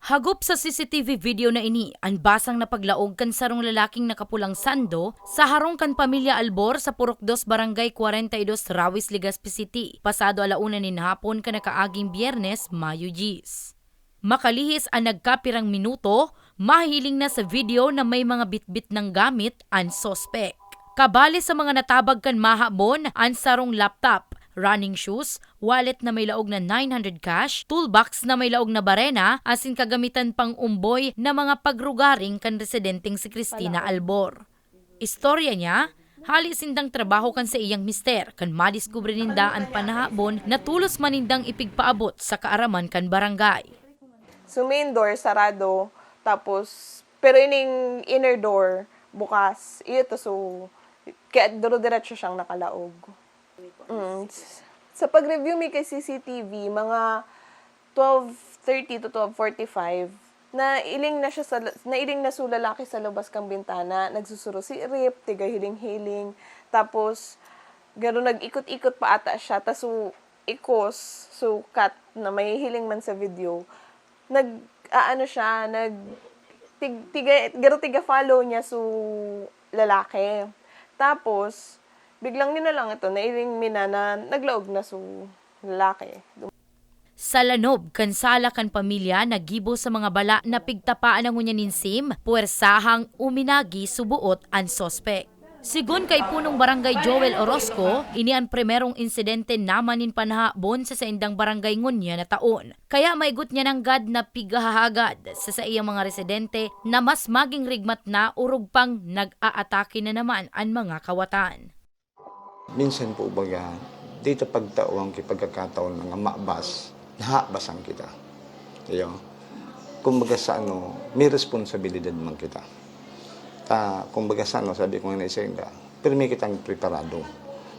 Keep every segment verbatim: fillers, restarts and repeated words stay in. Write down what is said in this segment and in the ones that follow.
Hagop sa C C T V video na ini, an basang na paglaog kan sarong lalaking nakapulang sando sa harong kan pamilya Albor sa Purok dos, Barangay kwarenta y dos, Rawis, Legazpi City, pasado ala una nin hapon kan nakaaging Biyernes, Mayo diyes. Makalihis an nagkapirang minuto, mahihiling na sa video na may mga bitbit nang gamit an suspek. Kabali sa mga natabag kan mahabon, an sarong laptop, running shoes, wallet na may laog na nine hundred cash, toolbox na may laog na barena, asin kagamitan pang umboy na mga pagrugaring kan residenteng si Christina Albor. Istorya niya, hali sindang trabaho kan saiyang mister, kan madiskubre ninda an panahabon na tolos man nindang ipigpaabot sa kaaraman kan barangay. So, main door, sarado. Tapos, pero ining inner door, bukas. Iyo to, so, kaya duro-diretso siyang nakalaog. Mm. Sa pag-review mi kay C C T V, mga twelve thirty to twelve forty-five, nailing na siya sa, nailing na su lalaki sa lubas kang bintana, nagsusurusirip, tigahiling-hiling. Tapos, garo nag-ikot-ikot pa ata siya, tas su ikos, sukat na mahihiling man sa video, nag-aano siya, nag-, tig-, tiga, garo tiga-follow niya su lalaki. Tapos, biglang yun na lang ito, nailing mi na, na naglaog na su lalaki. Sa lanob kan sala kan pamilya, naggibo sa mga bala na pigtapaan na ngunyan nin sim, puwersahang uminagi su boot an suspek. Sigon kay Punong Barangay Joel Orozco, ini an primerong insidente naman nin panahabon sa saindang barangay ngunyan na taon. Kaya maigot niya nanggad na pighahagad sa saiyang mga residente na mas maging rigmat na orog pang nag-aatake na naman an mga kawatan. Minsan po, baga, di ta pagtao an pagkakataon na nga mabas, nahabasan kita. Iyo. Kumbaga sa ano, may responsibilidad man kita. Ta, kumbaga sa ano, sabi ko nga na isa, pirmi kitang preparado.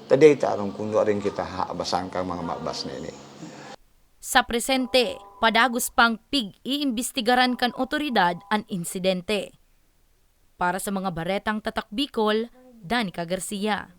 Ta di ta aram kung nuarin kita haabasan kan mga mabas na ini. Sa presente, padagos pang pig-iimbestigaran kan otoridad an insidente. Para sa mga baretang Tatak Bicol, Danica Garcia.